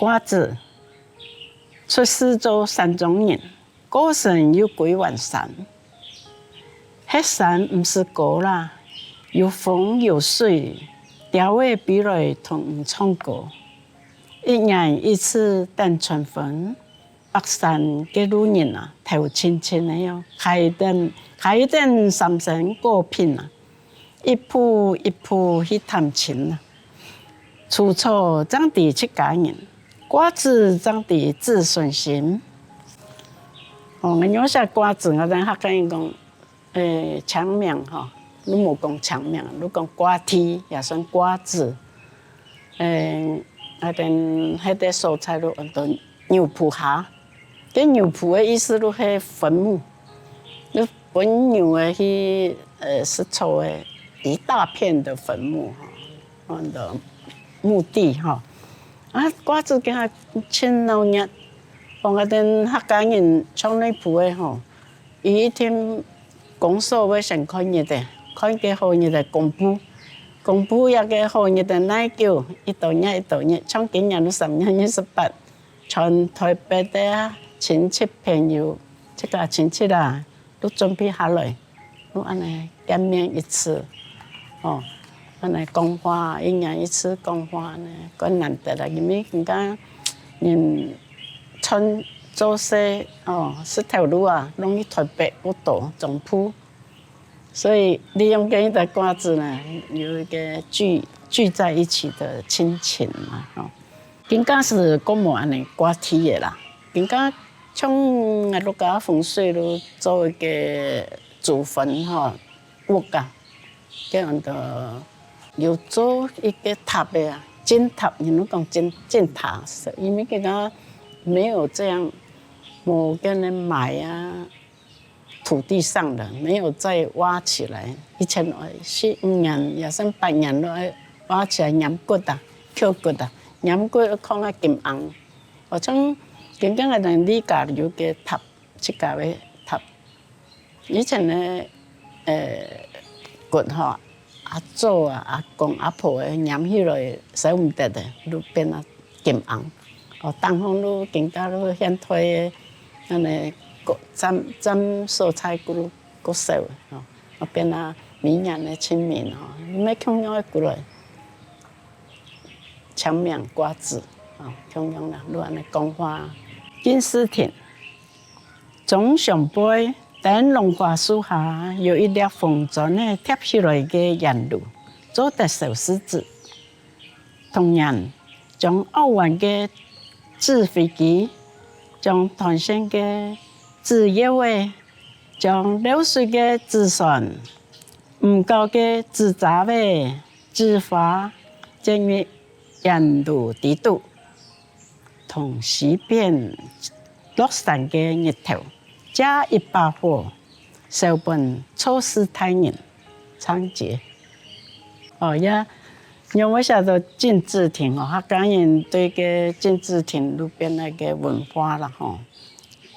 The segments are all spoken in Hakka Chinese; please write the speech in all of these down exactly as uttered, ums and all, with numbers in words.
瓜子，出世做山中人，過身又歸還山。歇山毋使高啦，有風有水，鳥仔飛來同你唱歌。一年一次等春分， 北山个路人啊，頭青青个喲，揩等，揩等三牲果品啊，一步一步去探親啊。除草正知自家人，瓜子正知子孫心。哦，𠊎仰寫瓜子，𠊎等客家人講， 欸，青盲吼，你無講青盲，你講瓜地也算瓜子。欸，𠊎等該兜所在都安到牛埔下，該牛埔个意思就係墳墓，就分牛仔去，呃，食草个一大片的墳墓吼，安到墓地吼。啊，瓜子該下真鬧熱，講𠊎等客家人像內埔个吼， 佢一定公所會先看日仔，看个好日仔公布，公布這个好日仔哪久，一到日一到日，像今年就三月二十八，全臺北个啊親戚朋友，自家親戚啊，都準備下來，都恁呢見面一次，哦，恁呢講話，一年一次講話呢，蓋難得啦，因為人家人 像做事哦，食頭路啊，攏去臺北屋肚總舖，所以利用該一个瓜子呢，有一个聚聚在一起的親情嘛，吼。今下係過無恁呢瓜地个啦，今下像𠊎屋下風水都做一个祖墳吼，屋啊， 該安到有做一个塔个啊，進塔，人講進進塔，因為該个沒有這樣，無跟人買啊，土地上的沒有再挖起來。以前我四五年，也算八年了，挖起來拈骨啊，抾骨啊，拈骨放在金甕。好像剛剛个人家有个塔，自家个塔。 以前个，呃，骨吼，阿祖啊、阿公、阿婆个拈起來捨毋得个，就變啊金甕。哦，當然就今下就現代个，恁呢，摎，站站所在就較少个吼，啊變啊明年个清明吼，毋係共樣个骨來，青盲瓜子，哦，共樣啦，就恁呢講法。敬字亭。 忠祥背燈籠花樹下有一粒紅磚仔疊起來个圓爐，做得燒柿子。同年，將拗彎个紙飛機，將斷線个紙鷂仔，將漏水个紙船，毋搞个紙遮仔、紙花，接入圓爐底肚。 同西邊落山个日頭借一把火，燒分做事大人，長節。哦，也仰會寫到敬字亭哦，客家人對个敬字亭路邊該个文化啦吼，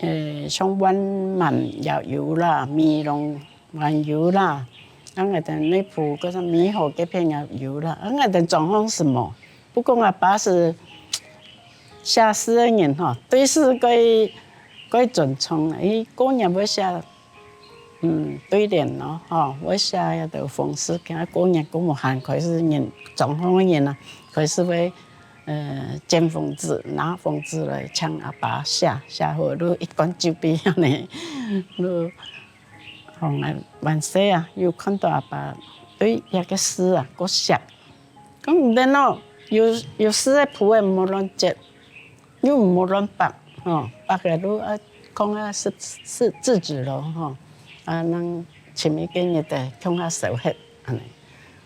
呃，像萬巒也有啦，美濃 還有啦，啊𠊎等內埔个美好个朋友有啦，啊𠊎等莊項係無。不過𠊎爸係寫字个人吼，對字蓋蓋尊重个，佢過年會寫，嗯，對聯咯，吼，會寫該兜紅字，今過年過無閒，開始人莊項个人啊，開始會，呃，剪紅紙，拿紅紙來請阿爸寫，寫好就一罐酒杯恁呢，就 吼，𠊎還細啊，有看到阿爸對這个字啊，較惜。講毋得哦，有有字个簿仔毋好亂摺，又毋好亂擘，吼，擘个就愛囥啊，係係紙紙咯，吼，啊，人尋一个日仔共下燒忒，恁呢。